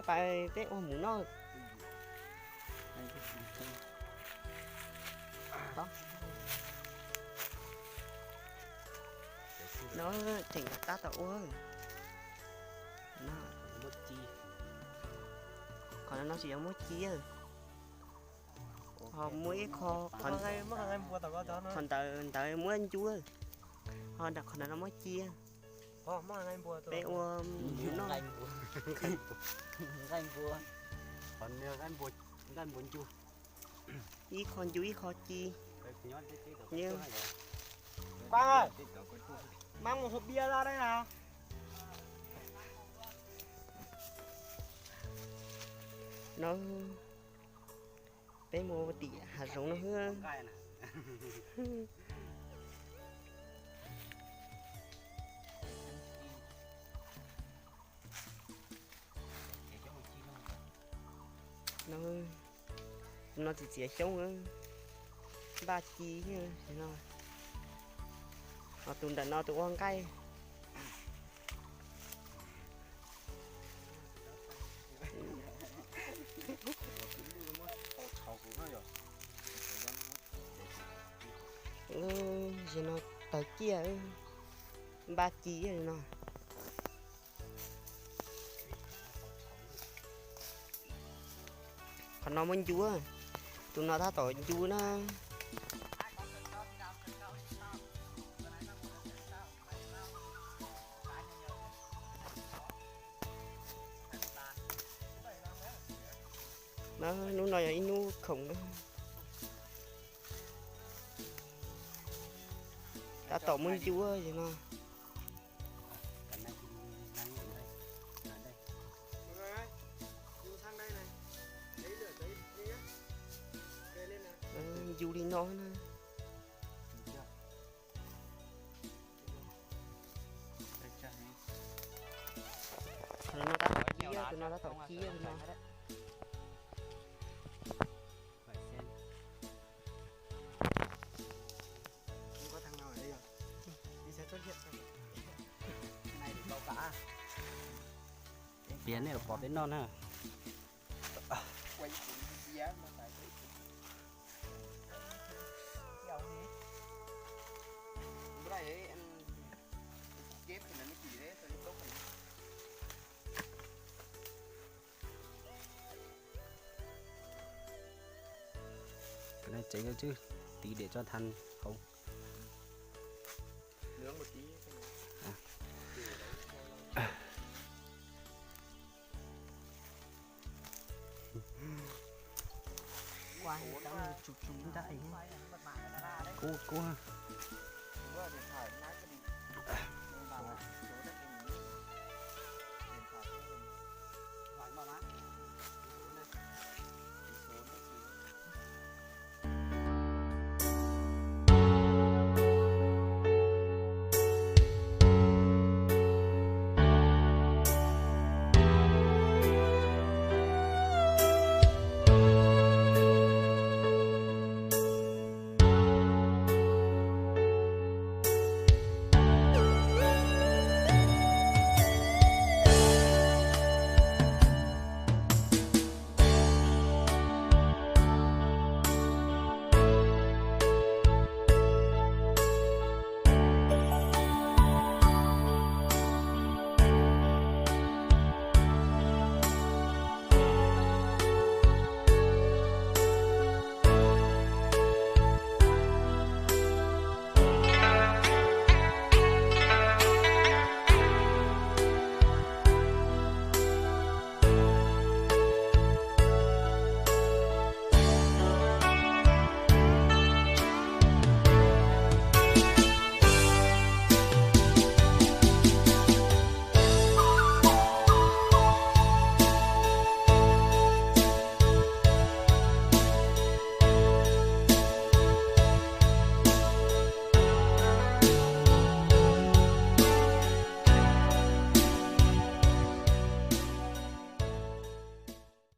Pais peb ua mus noj. No tseem tab tom ua. Qhov no no tsis yog muab ci, ho muab ib qho, qhov ntawd ntawd muab ncu, ho qhov ntawd no muab ci. Peb ua mus noj. Ib qho ncu ib qho ci. No peb mus tim hav zoov no. No, tus no txiav txiav xyoob, npaj ci no. Ho tus ntawm no tus ua nqaij. Zaum no tawg ciaj, npaj ci no. Qhov no muab ncu, tus no tab tom ncu na. Hnub no yog ib hnub khoom na. Tab tom muab ncu no. Ncu li no na. Tus no tab tom ci, tus no tab tom ci no. Piav nej pov peb noj na. Cái này chảy ra chứ, tí để cho thằng Hồng. Qua tao chụp chụp đá. Cua, cua.